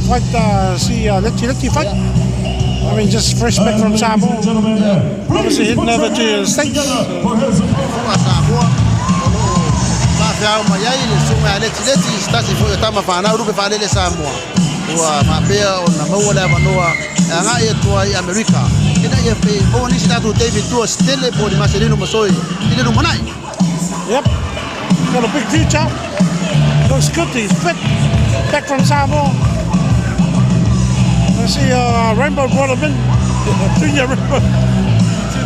fight, see Leti Leti fight. I mean, just fresh back from Samoa. Obviously heading over to the States. A Samoa o lo o faafeao mai ai le susuga ia Letileti, se tasi foi o tama fanau lupe faalele Samoa, ua faapea ona maua le avanoa e agai atu ai i Amerika ina ia maua nisi tatou taimi i tua se tele po o ni maselino masoe i le lumanai. Yep, got a big future. Looks good, he's fit. Back from Samoa. I see Rainbow brought him in. Junior Rainbow.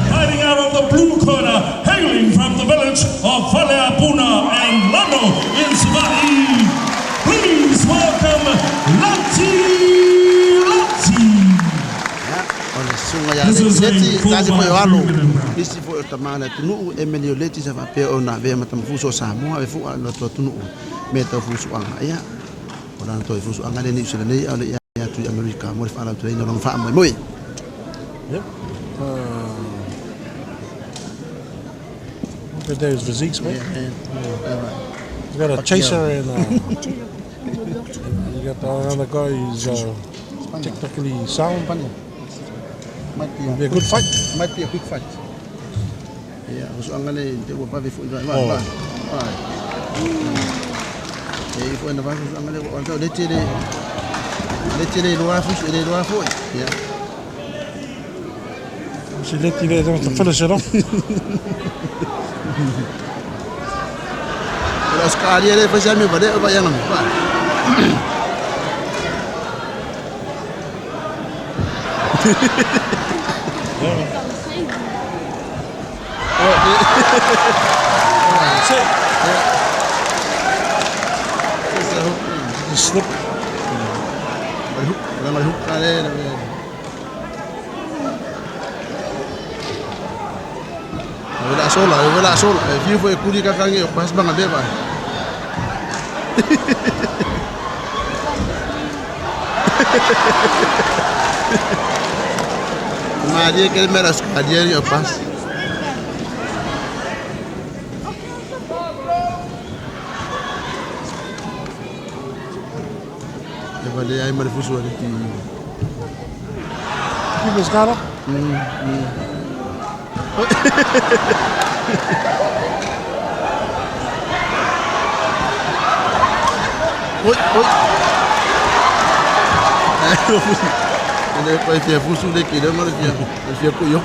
Fighting out of the blue corner, hailing from the village of Faleapuna and Lano in Savaii. Please welcome Lati Lati. O le susuga ia Letileti, tasi foi o alo, nisi foi o tama le atunuu, Emily o Leti sa faapea ona avea ma tamafuso o Samoa, ave fua lo to atunuu me tau fusuaga. Ia, o lana toe fusuaga le Niu Sila nei, a o le i atu i Amerika mo le faalauteleina o lona faamoemoe. Yep. Look at those physiques, mate. Yeah. You got a chaser and you got the other guy who's technically sound. Might be a, Be a good fight. Might be a quick fight. Ia, fusuaga le te ua pave foi vai vai vai. Vai. E foi na vai fusuaga le o le tele le tele loa fusu le loa foi. Ia. See Leti there to finish it off. O le Australia le fai mi vale o vai anga mi. Vai. That's it. Yeah. Just slip. O le hook le Wela sola, wela sola. E fiu foi kuri kakangi o pas banga beba. Maria que mera skadia o pas. E vale ai mare fusu ale ti. Keep his guard up. Oi, oi. Ele vai fia fusu le ki le mare fia. Fia ku yo.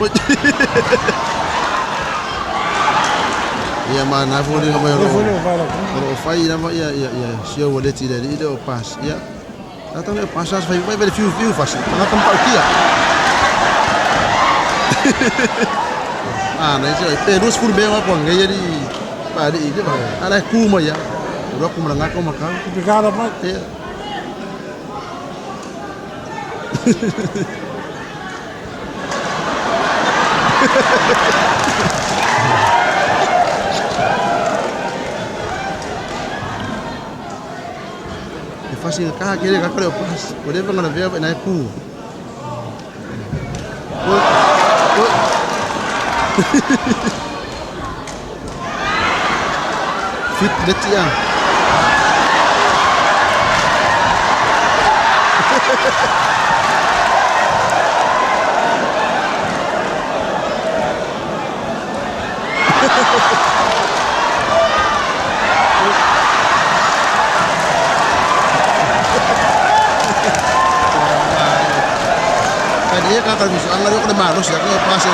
Oi. Ia ma na fo le mai Ia ro. foi le vai la. O fai lava ia ia ia sia o le ti le le o pas. Ia. Tata le pas as fai vai fiu fiu fasi. Tanga tam pau kia. Ah, nei se pe rus fur be wa ko ngai ri pa ri le ba. Ala ku ma ya. Ro ku ma nga ko ma ka. Keep your guard up, mate. Ia. E fasi ka ke le ka ko pas. O le nga na vea na ku. Oi. Oi. Fit le tia. Kadi ka ka musu anga yo ko ma lo sia ko pas le.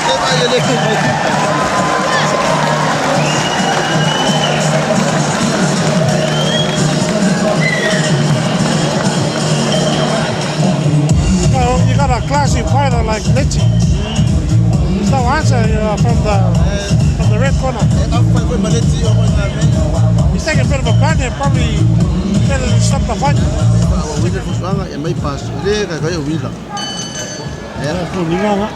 E ba ye le ku. You got a classy fighter like Leti. There's no answer from the red corner. E au fai foi ma le ti o ko na me. He's taking a bit of a pound there, probably better to stop the fight. Ba o wila fusu anga e mai pas. Le ka ka yo wila. Yeah, for Linganga.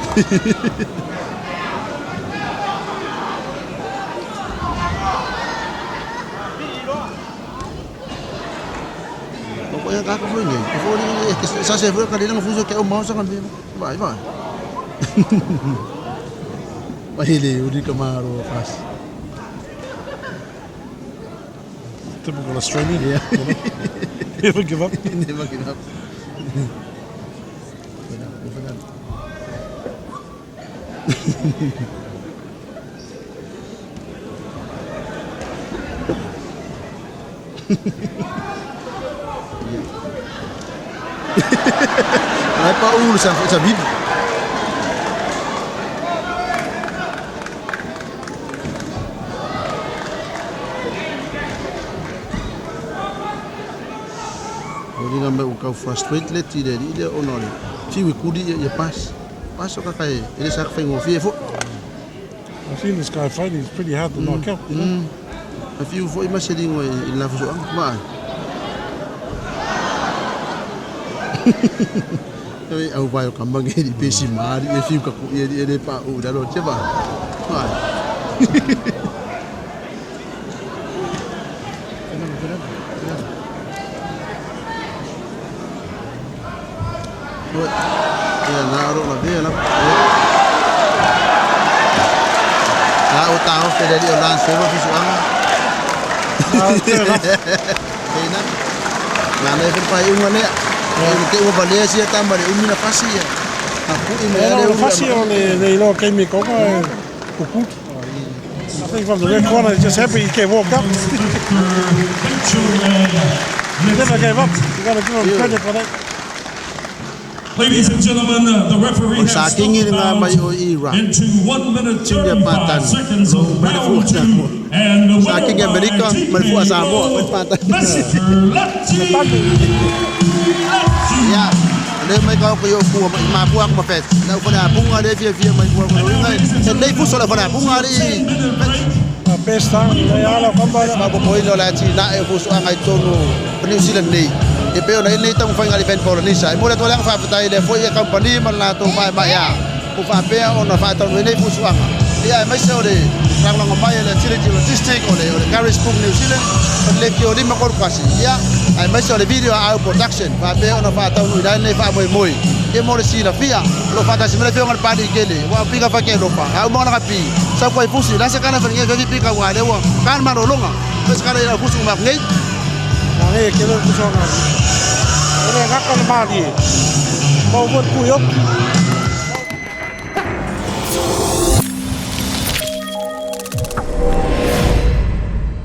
E ka ka foi nei. E foi e sa se foi ka le nga fuso ke o mau sa ka me. Vai vai. Vai le uri ka maro pas. Typical Australian. Yeah. You know? Never give up. Never give up. Ai pa ulu sa sa vive. O lina me o kau frustrate le ti le le ona le. Ti wi kuli ia pas. Pas o kaka e le sa whai ngō fo. I've seen this guy fight. He's pretty hard to knock out. You know? A fiu foi ma se lingo i la fuso anga. Ma. E au vai o ka mange i pesi mari e fiu ka ku e e le pa u da lo che ba. Ma. Ia na ro la vea la. La o tau fe le o lan se fuso anga. Ah, fair enough. Ina. Na le fe pai unga le. E te ua valea sia tama le umi na fasi ia. A pui me Yeah, le no, umi. fasi o le iloa keimi koka e kukutu. I think from the red corner, he's just happy he can walk up. He never gave up. You got to give him credit for that. Ladies and gentlemen, the referee O has sa stopped kingi the nga mai o bout i ra. into 1 minute Tinga 35 patan. seconds of round two. And the Sa winner kingi by Amerika, malifua Samoa, TKO, patan. Mr. Leti Leti. Ia. Le mai ka ko yo ku ma pu aku ma fet. Na ko na punga le fia fia mai ku ko ngai. Se le fuso la fona punga le. 10 minute break. Best time. Le ala kamba Ma ko poi lo la ti na e fuso anga i tonu New Zealand nei. E pe ona nei tamu whainga li Fen Polynesia. E mura tō langa whawhatai le foi e kampani ma la tō mai mai a. Ku whapea ona whaatau nei fuso anga. Ia e maise o le rangolanga mai le Agility Logistic o le Garage Book New Zealand o le ki o lima koru kasi. Ia ai maise o le video au production whapea ona whaatau nui lai nei wha moi moi. E mo le sila fia lo whatasi mele whionga le pali i kele. Wa pika whake lopa. Au mauna ka pi. Sa kua i fusi. La se kana wharinge whafi pika wa le wa. Kana marolonga. Pesa kana ira fusu ma ngei. Na nge ke le kusonga. Ele ngaka le mali. Mo wot ku yok.